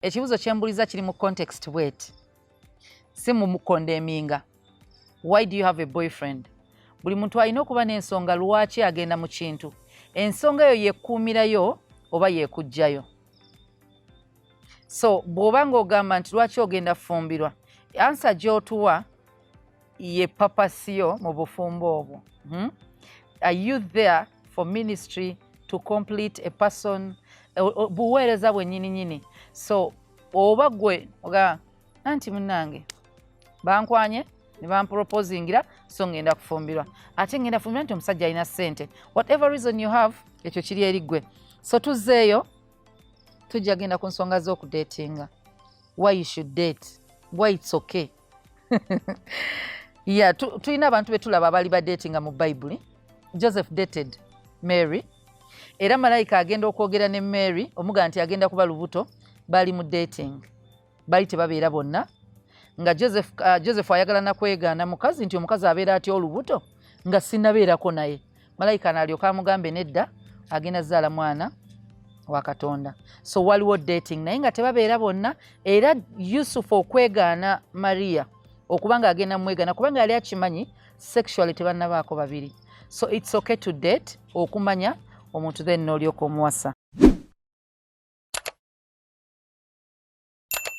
Ekibuuzo kyembuliza kiri mu context bweti, si mu condemninga. Why do you have a boyfriend? Buli muntu alina okuba n'ensonga lwaki agenda mu kintu. Ensonga eyo yekuumirayo oba yekuggyayo. So bw'oba ng'ogamba nti lwaki ogenda fumbirwa, answer gy'otuwa ye purpose yo mu bufumbo obwo, Are you there for ministry, to complete a person, buweereza bwennyini nyini? So oba gwe ogamba anti munnange bankwanye ne bamproposingira, so ngenda kufumbirwa, ate ngenda fumbirwa nti omusajja alina ssente, whatever reason you have, ekyo kiri eri ggwe. So tuzzeeyo, tujja genda ku nsonga z'okudatinga, why you should date, why it's okay. Yeah, tulina abantu betulaba abaali badatinga mu Bayibuli. Joseph dated Mary, era malayika agenda okwogera ne Mary omugaa nti agenda kuba lubuto, bali mu dating, bali tebabeera bonna, nga Joseph ayagala nakwegaana mukazi nti omukazi abeera atya olubuto nga sinnabeerako naye. Malayika nalyoka amugambe nedda, agenda zaala mwana wa Katonda. So waliwo dating naye nga tebabeera bonna. Era Yusufu okwegaana Mariya okuba nga agenda mwegaana kubanga yali akimanyi sexually tebannabaako babiri. So it's okay to date, okumanya omuntu, then n'olyoka omuwasa.